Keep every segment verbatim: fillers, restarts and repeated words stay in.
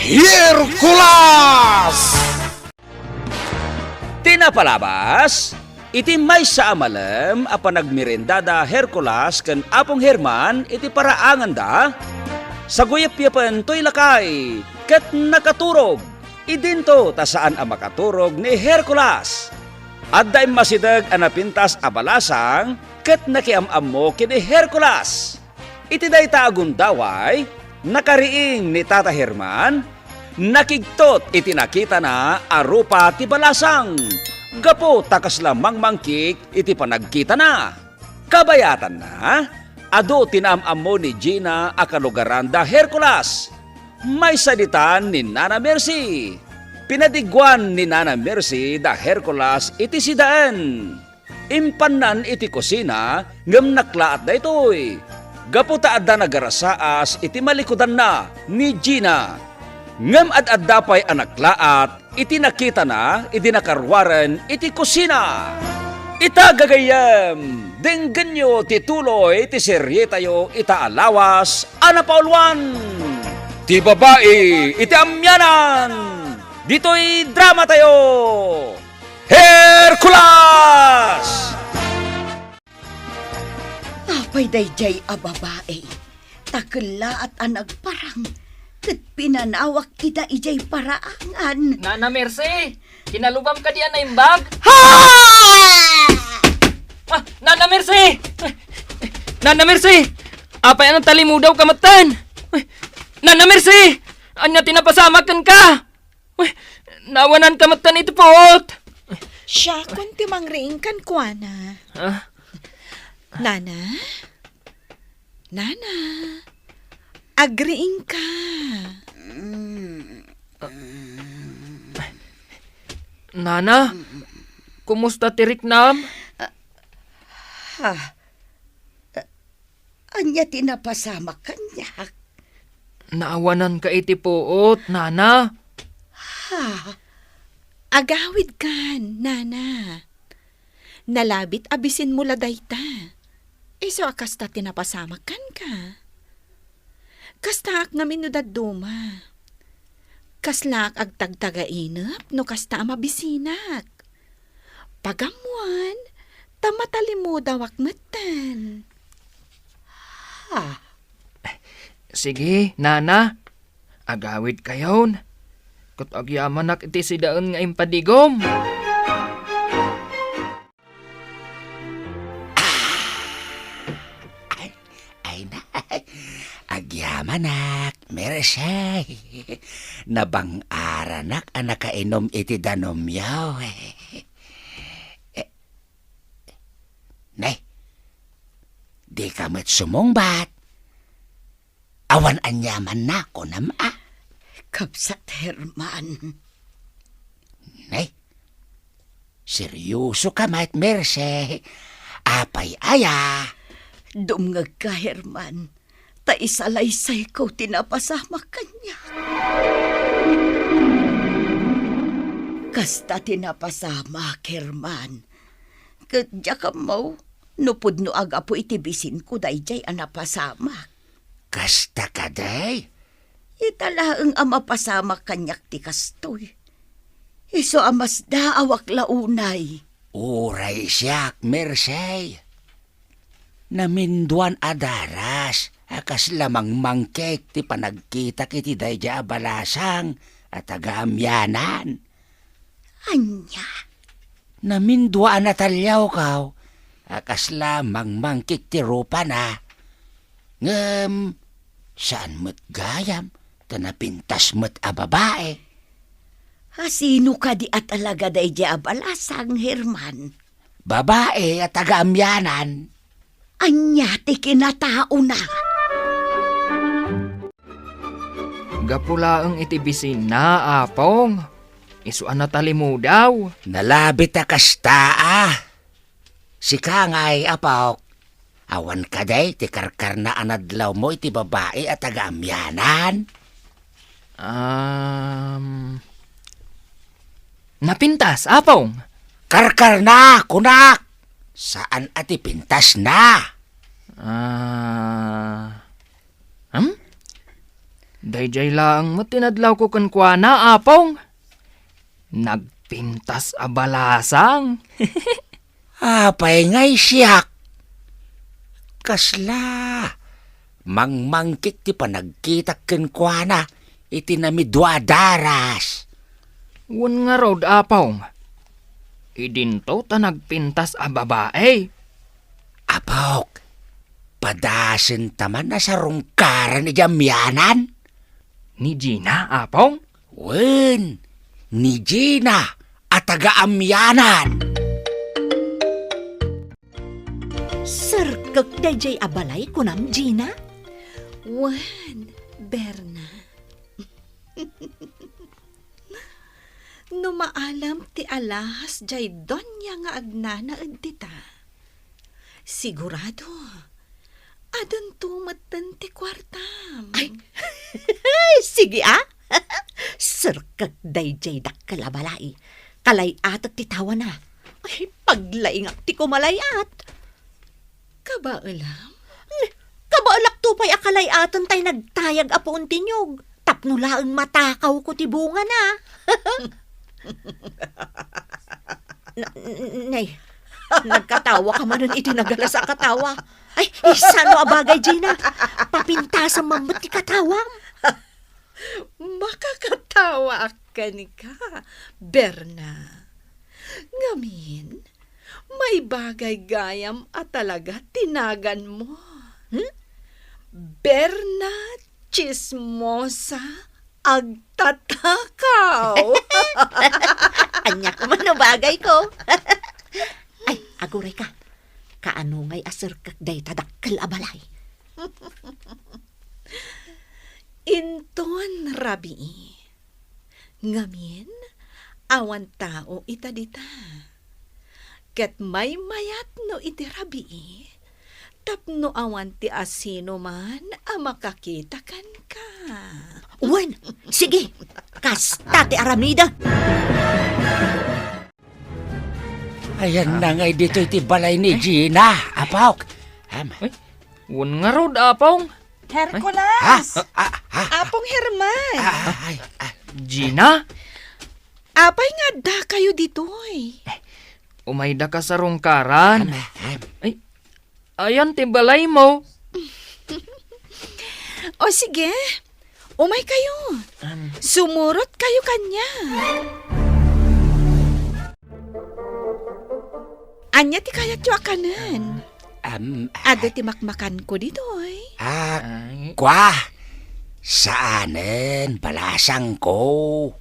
Hercules! Ti napalabas, iti maysa a malem a panagmerienda da Hercules ken Apong Herman iti paraanganda, saguyepyepen toy lakay ket nakaturog. Idinto ta saan a makaturog ni Hercules. Adda immasideg a napintas a balasang ket nakiam-ammo ken ni Hercules. Iti dayta a gundaway, nakariing ni Tata Herman, nakigtot iti nakitana a rupa ti balasang, gapu ta kasla mangmangkik iti panagkitana. Kabayatanna, adu ti naam-ammo ni Gina a kalugaran da Hercules. Maysa ditan ni Nana Mercy. Pinadiguan ni Nana Mercy da Hercules iti sidaen. Impannan iti kusina, ngem naklaat daytoy. Gapu ta adda nagarasaas iti malikudanna ni Gina. Ngem ad-adda pay a naklaat iti nakitana idi nakaruaren iti kusina. Ita gagayyem, denggenyo ti tuloy ti serietayo ita a lawas a napauluan, Ti Babae iti Amianan. Ditoy dramatayo, Hercules! Apay daydiay a babae, ta kellaat a nagparang, ket pinanawak ida idiay paraangan. Nana Mercy, kinalubam kadi a naimbag? Ha! Ah, Nana Mercy! Nana Mercy! Apay a natalimudaw ka metten? Nana Mercy! Ania ti napasamak kenka? Uy, naawananka metten iti puot! Siakon ti mangriing kenkuana. Ah? Nana? Nana? Agriingka. Nana? Kumusta ti riknam? Ah, ha? Ania ti napasamak kaniak? Naawananka iti puot, Nana. Ha? Agawidkan, Nana. Nalabit a bisinmo la dayta. Isu a kasta ti napasamak kenka. Kastaak ngamin no dadduma. Kaslaak agtagtagainep no kasta a mabisinak. Pagammoan, ta matalimudawak metten. Ha? Sige, Nana. Agawidkayon. Ket agyamanak iti sidaen nga impadigom. Ay, ay na. Agyamanak, Mercy. Nabang-aranak a nakainom iti danumyo. Eh, nay, dika met sumungbat. Awan aniamanna, kunam a? Kabsat Herman. Nay, seryoso ka met, Mercy. Apay aya? Dumngegka, Herman, ta isalaysayko ti napasamak kaniak. Kasta ti napasamak, Herman. Ket diak ammo no pudno a gapu iti bisinko daydiay a napasamak. Kasta kadi? Ita laeng a mapasamak kaniak ti kastoy. Isu a masdaawak la unay. Uray siak, Mercy. Naminduan a daras a kasla mangmangkik ti panagkitak iti daydiay a balasang a taga-amianan. Ania? Namindua a nataliawko a kasla mangmangkik ti rupana. Ngem saan met gayam ta napintas met a babae. A sino kadi a talaga daydiay a balasang, Herman? Babae a taga-amianan. Ania ti kinataona? Gapu laeng iti bisinna, Apong. Isu a natalimudaw. Nalabit a kasta a. Sika ngay, Apok, awan kadi ti karkarna a nadlawmo iti babai a taga-amianan? Um, napintas, Apong. Karkarna, kunak! Saan a ti pintasna? Ah, hmm? Daydiay laeng met ti nadlawko kenkuana, Apong. Nagpintas a balasang. Apay ngay siak? Kasla mangmangkit ti panagkitak kenkuana iti namidua a daras. Wen ngarud, Apong. Idinto ta nagpintas a babai. Apok, padasenta man a sarungkaran idiay amianan? Ni Gina, Apong? Wen, ni Gina a taga-amianan. Serkek daydiay a balay, kunam, Gina? Wen, Berna. No maalam ti alahas diay donia nga agnanaed dita, sigurado, adunto metten ti kuartam. Ay, sige a. Serkek daydiay dakkel a balay. Kalay-atek ti tawana. Ay, paglaingak ti kumalay-at. Kabaelam? Kabaelakto pay a kalay-aten tay nagtayag a puon ti niyog. Tapno laeng matakawko ti bungana. Na-, n-, nay, nagkatawa ka manen iti nagalas a katawa. Ay, sano a bagay, Gina? Papintasem man met ti katawam. Makakatawaak kenka, Berna. Ngamin, maibagay gayam a talaga ti naganmo. Hmm? Berna Chismosa Agtatakaw. Ania koma no bagay ko. Ay, aguray ka. Kaano ngay a serkek dayta dakkel a balay? Inton rabii. Ngamin, awan tao ita dita. Ket maymayat no iti rabii, tapno awan ti asinoman a makakita kenka. Wen, sige, kasta ti aramidek. Ayan na ngay ditoy ti balay ni Gina, Apok. Em. Ay, wen ngarud, Apong. Hercules! Ah, ah, ah, Apong Herman! Ah, ay, ah. Gina? Apay nga addakayo ditoy? Umayda ka sarungkaran. Em, em. Ay, ayan ti balaymo. O sige, umay kayo. Em. Sumurot kayo kaniak. Ania ti kayatyo a kanen? Em, ah. Adda ti makmakanko ditoy. Ah, ay. Kua, saanen, balasangko.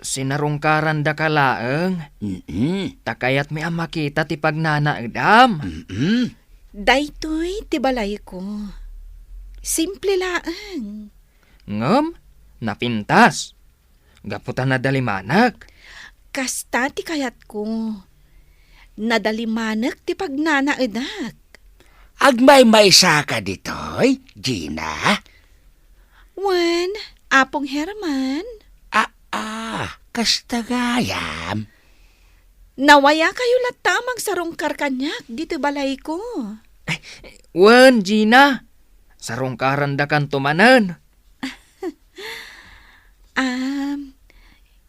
Sinarungkarandaka laeng. Mm-mm. Ta kayatmi a makita ti pagnanaedam. Mm-mm. Daytoy ti balayko. Simple laeng. Ngem, napintas. Gapu ta nadalimanek. Kasta ti kayatko. Nadalimanek ti pagnanaedak. Agmaymaysaka ditoy, Gina? Wen, Apong Herman. Ah, ah, kasta gayam. Nawayakayo latta a mangsarungkar kaniak ditoy balayko. Ay, wen, Gina. Sarungkarandakanto manen. Am,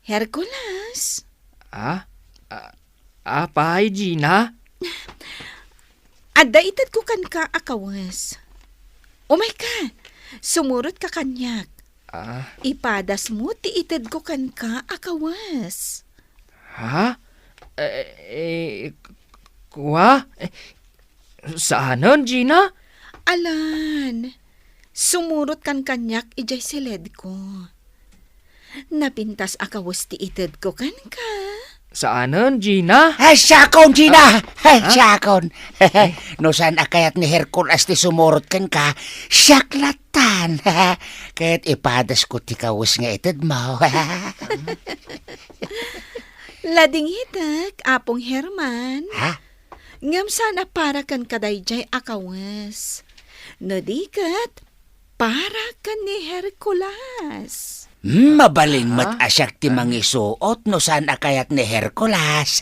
Hercules? Ah? Ah, apay, Gina? Adda itedko kenka a kawes. Umayka, sumurotka kaniak. Ah. Ipadasmo ti itedko kenka a kawes. Ha? Eh, eh, kua? Eh, saanen, Gina? Alan, sumurotkan kaniak idiay siledko. Napintas a kawes ti itedko kenka. Saanen, Gina? Ay, siakon, Gina! Ah? Ay, ah? Siakon! No saan a kayat ni Hercules ti sumurot kenka, siak lattan! Ket ipadasko ti kawes nga itedmo. Ladingitek, Apong Herman. Ha? Ngem saan a para ken kadaydiay a kawes. No di ket, para ken ni Hercules. Hmm, mabalin met a siak ti mangisuot no saan a kayat ni Hercules.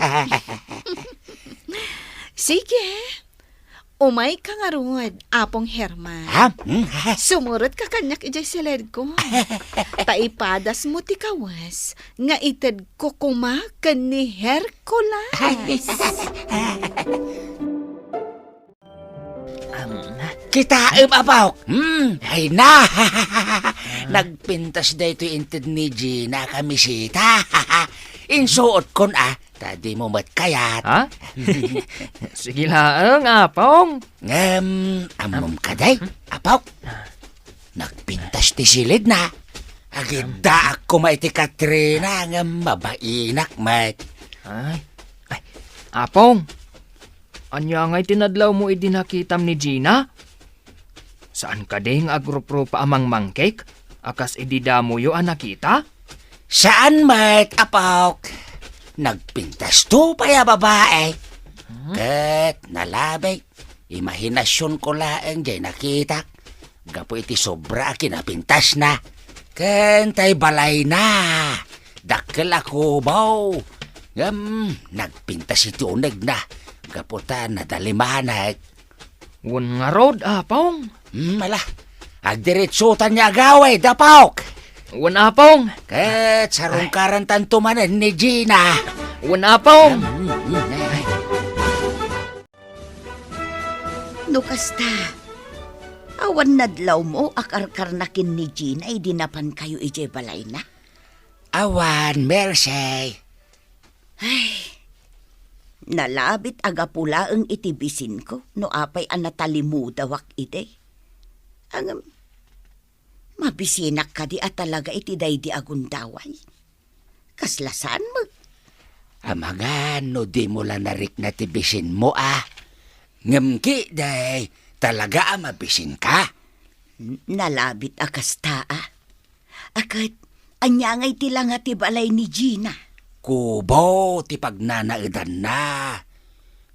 Sige, Umayka ngarud, Apong Herman. Ha? Hmm? Sumurotka kaniak idiay siledko. Ta ipadasmo ti kawes nga itedko koma ken ni Hercules. Ay. Am, kitaem, Apok. Hmm, ay na. Nagpintas daytoy inted ni Gina a kamiseta. Insuotkon, a. Ta dimo met kayat. Ha? Sige laeng, Apong. Ngem, ammom kadi, Apok? Nagpintas ti silidna. Agiddaak koma iti Katrina, ngem mabainak met. Ay, ay, Apong. Ania ngay ti nadlawmo idi nakitam ni Gina? Saan kadi nga agruprupa a mangmangkik a kas idi damoyo a nakita? Saan met, Apok. Nagpintasto pay a babai. Hmm? Ket nalabit, imahinasionko laeng jay nakitak gapu iti sobra a kinapintasna. Ken tay balayna, dakkel a kubaw. Ngem nagpintas iti unegna gapu ta nadalimanek. Wen ngarud, Apong. Hmm, ala. Agdiretsotan nga agawid, Apok. Wen, Apong. Ket sarungkarantanto manen ni Gina. Wen, Apong. Hmm, hmm, hmm. No kasta, awan nadlawmo a karkarna ken ni Gina idi napankayo idiay balayna? Awan, Mercy. Ay, nalabit a gapu laeng iti bisinko no apay a natalimudawak idi. Ngem, mabisinak kadi a talaga iti daydi a gundaway? Kasla saan met. Amangan no dimo la narikna ti bisinmo, a. Ngem ketdi, talaga a mabisinka? N-, nalabit a kasta, a. A ket, ania ngay ti langa ti balay ni Gina? Kubo ti pagnanaedanna.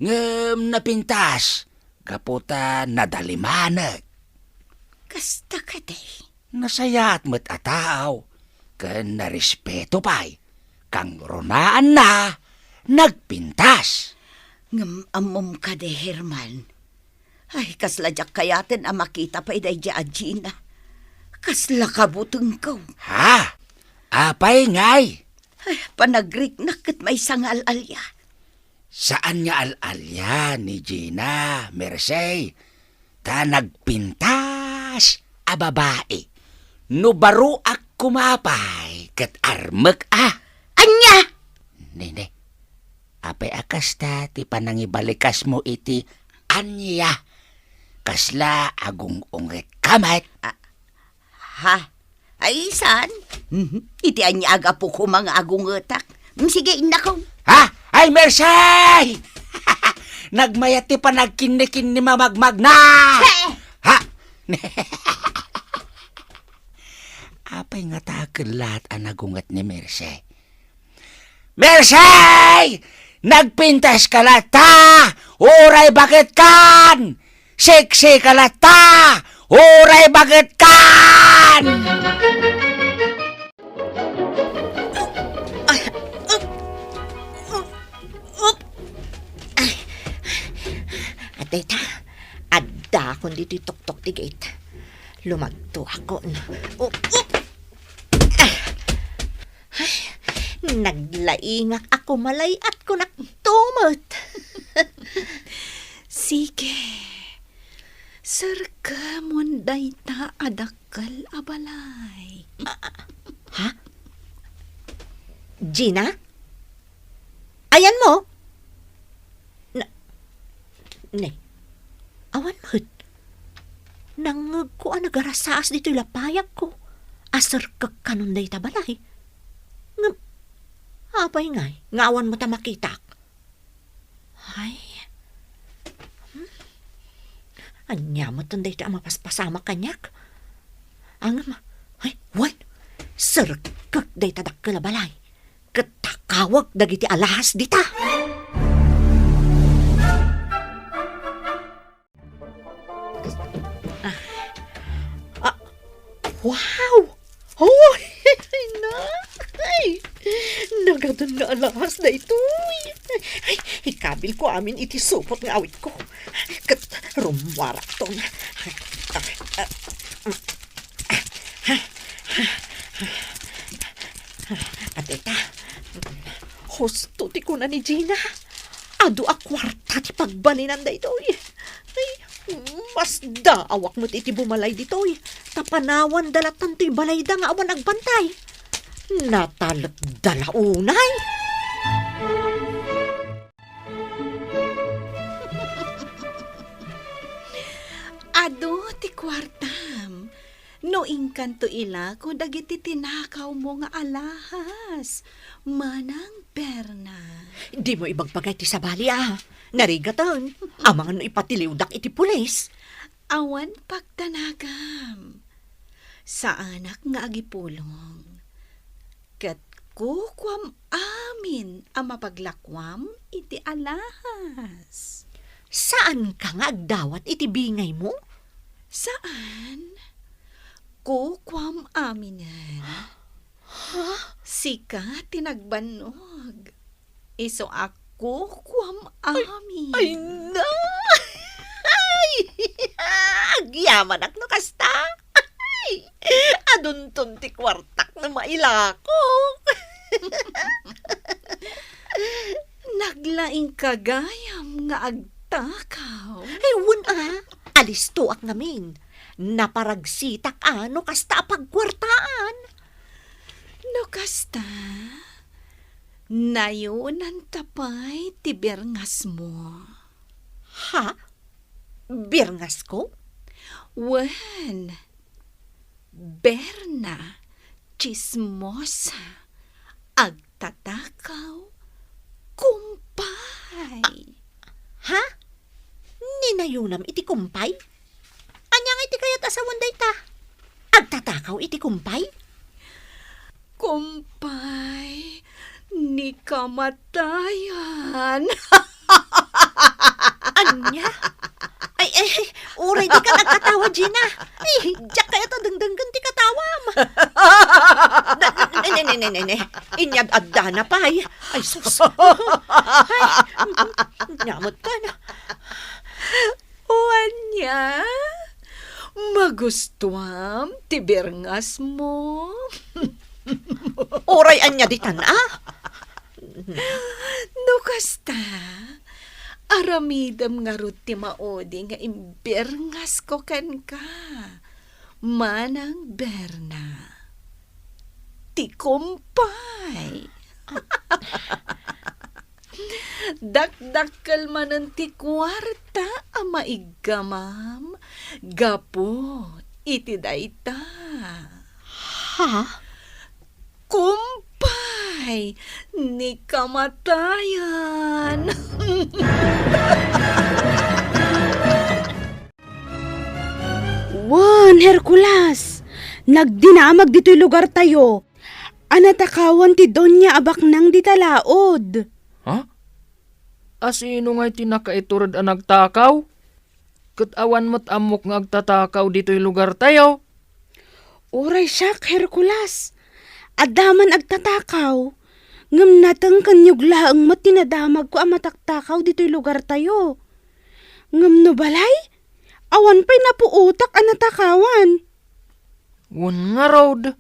Ngem napintas gapu ta nadalimanek. Kasta kadi? Nasayaat met a tao, ken narespeto pay. Kangrunaanna, nagpintas. Ngem ammom kadi, Herman? Ay, kasla diak kayaten a makita pay daydi a Gina. Kasla kabutengko. Ha? Apay ngay? Ay, panagriknak ket maysa nga al-alia. Saan nga al-alia ni Gina, Mercy, ta nagpintas a babai. No baroak koma pay ket armek a. Ania? Nini, apay a kasta ti panangibalikasmo iti ania? Kasla agung-ungetka met? A, ha? Ay, saan? Mhm. Iti ania a gapu koma nga agungetak? Mm, sige, innakon. Ha? Ay, Mercy! Nagmayat ti panagkinnikinni mamagmagna! He! Ha? Apay nga ta kellat a nagunget ni Mercy? Mercy! Nagpintaska latta! Uray baketkan! Seksika latta! Uray baketkan! Ay, up, up, up. Ay. Adda ita, addakon ditoy tuktok ti gate. Lumagtoakon. Up, up. Ay. Ay, naglaingak a kumalay-at kunak tumet. Sige, serkemon dayta a dakkel a balay. Ah, ha? Gina? Ayanmo? Na, ne, awan met. Nangngegko a nagarasaas ditoy lapayagko a serkek kanon dayta balay. Ngem, apay ngay nga awan met a makitak? Ay. Hmm. Ania met dayta a mapaspasamak kaniak? Ngem, ay, wen, serkek dayta dakkel a balay. Ket takawek dagiti alahas dita. Ah, ah, wow! Oh, na, ay, nagadan nga alahas daytoy. Ay, ikabilko amin iti supot nga awitko. Ket Warakton. Patita. Husto ti kuna ni Gina. Adu a kuarta ti pagbalinan daytoy. Ay, masdaawak met iti bumalay ditoy. Ta panawan da latta toy balayda nga awan agbantay. Natalekda la unay. Adu ti kuartam. No inkanto ilako dagiti tinakawmo nga alahas, manang Berna. Dimo ibagbagay ti sabali a. Narigaten, amangan no ipatiliwdak iti pulis. Awan pagdanagam. Saanak nga agipulong. Ket kukuam amin a mapaglakuam iti alahas. Saanka nga agdawat iti bingaymo? Saan. Kukuam aminen. Ha? Sika ti nagbannog. Isu a kukuam amin. Ay, na! Ay! Agyamanak no kasta. Ay! Adunton ti kuartak no mailako. Naglaingka gayam nga agtakaw. Ay, wen a. Alistoak ngamin. Naparagsitak a no kasta a pagkuartaan. No kasta, nayunanta pay ti birngasmo. Ha? Birngasko? Wen, Berna, tsismosa, agtatakaw, kumpay. Ha? Ninayunam iti kumpay? Ania nga iti kayat a sawen dayta? Agtatakaw iti kumpay? Kumpay, ni kamatayan. Ania? Ay, ay, ay, uray dika nagkatawa, Gina. Ay, diak kayat a dengdenggen ti katawam. Na, ne, ne, ne, ne, ne, ne. Inyad-addana pay. Ay, sus. Ay, nyamot ka na. O ania? Magustuam ti birngasmo? Uray ania ditan a? No kasta, aramidem ngarud ti maudi nga imbirngasko kenka, manang Berna. Ti kumpay. Dakdakkel manen ti kuarta a maiggamam gapu iti dayta. Ha? Kumpay, ni kamatayan. Wen, Hercules, nagdinamag ditoy lugartayo a natakawan ti donia a baknang dita laod. Ha? Asino ngay ti nakaitured a nagtakaw? Ket awan met ammok nga agtatakaw ditoy lugartayo. Uray siak, Hercules, adda man agtatakaw, ngem nateng ken yog laeng met ti nadamagko a mataktakaw ditoy lugartayo. Ngem no balay, awan pay napuotak a natakawan. Wen ngarud,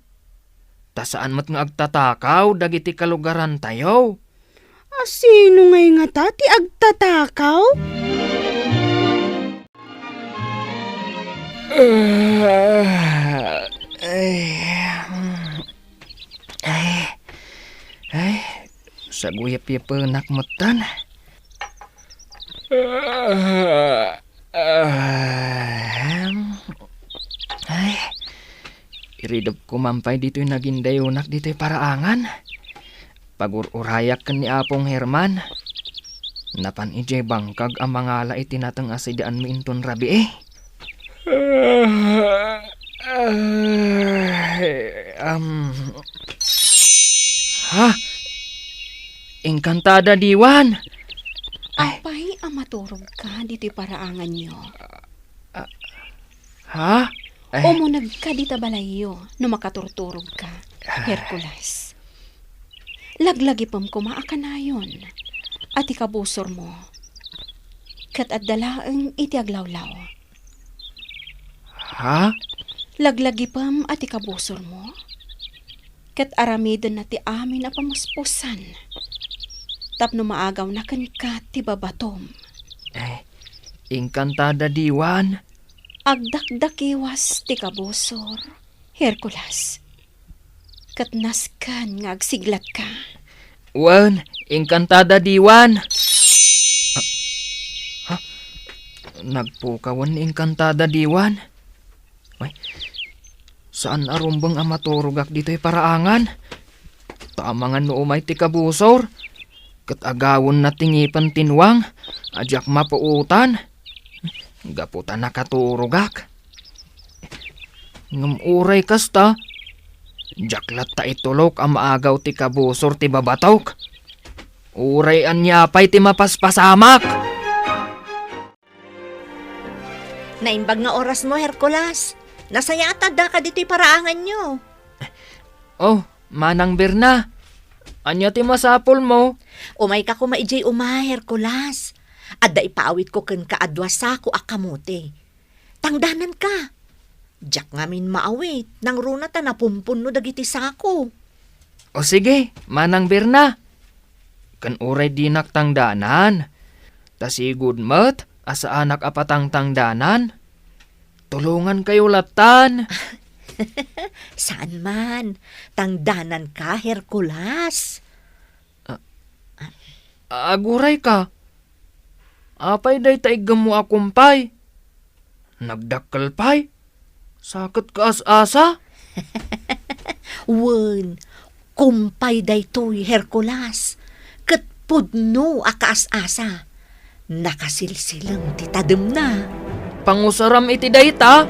ta saan met nga agtatakaw dagiti kalugarantayo. Asino ngay ngata ti agtatakaw? Ay, ay, ay, saguyapyapenak metten. Ahem. Ay, iridepko man pay ditoy nagindayonak ditoy paraangan. Pagur-urayak ken ni Apong Herman. Napan idiay bangkag a mangala iti nateng a sidaanmi inton rabii. Ay, am. Ha? Inkantada diwan. Ay. Apay a maturogka ditoy paraanganyo? Ah, ha? Ay. Umunegka dita balayyo no makaturturogka, Hercules. Laglagipem koma a kanayon a ti kabusormo. ket adda laeng iti aglawlaw. Ha? Laglagipem a ti kabusormo, ket aramidenna ti amin a pamuspusan tapno maagawna kenka ti babatom. Eh, inkantada diwan. Agdakdakiwas ti kabusor, Hercules. Ket nasken nga agsiglatka. Wen, inkantada diwan. Ah, ha? Nagpukawen ni inkantada diwan. Ay, saan a rumbeng a maturogak ditoy paraangan. Ta amangan no umay ti kabusor, ket agawenna ti ngipen ti nuang a diak mapuotan. Gapu ta nakaturogak. Ngem uray kasta, diak latta itulok a maagaw ti kabusor ti babatok. Uray ania pay ti mapaspasamak. Naimbag nga orasmo, Hercules. Nasayaat a addaka ditoy paraanganyo. Oh, Manang Berna. Ania ti masapulmo? Umayka koma idiay uma, Hercules. Adda ipaawitko kenka a dua sako a kamote. Tangdananka. Diak ngamin maawit, nangruna ta napumpunno dagiti sako. O sige, Manang Berna. Ken uray dinak tangdanan, ta sigud met a saanak a patangtangdanan. Tulongankayo lattan. Saan man, tangdananka, Hercules. Ah, agurayka. Apay dayta iggemmo a kumpay? Nagdakkel pay? Saket kaas-asa? Wen, kumpay daytoy, Hercules, ket pudno a kaas-asa. Nakasilsileng ti tademna. Pangusaram iti dayta?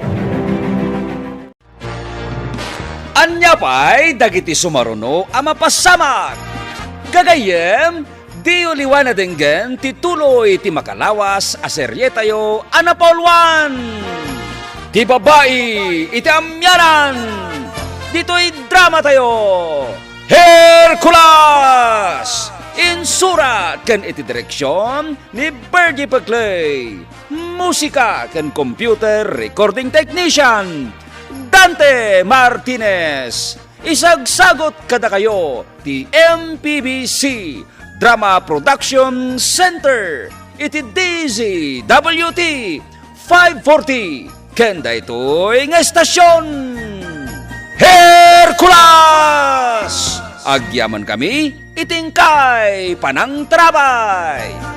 Ania pay dagiti sumaruno a mapasamak? Gagayyem, diyo liwan a denggen ti tuloy ti makalawas a serietayo a napauluan, Ti Babai iti Amianan, ditoy dramatayo, Hercules! Insurat ken iti direksion ni Bergie Peclay. Musika ken computer recording technician, Dante Martinez. Isagsagut kadakayo ti M P B C Drama Production Center iti D Z W T five forty ken daytoy nga estasion. Hercules! Agyamankami iti inkay panangtarabay.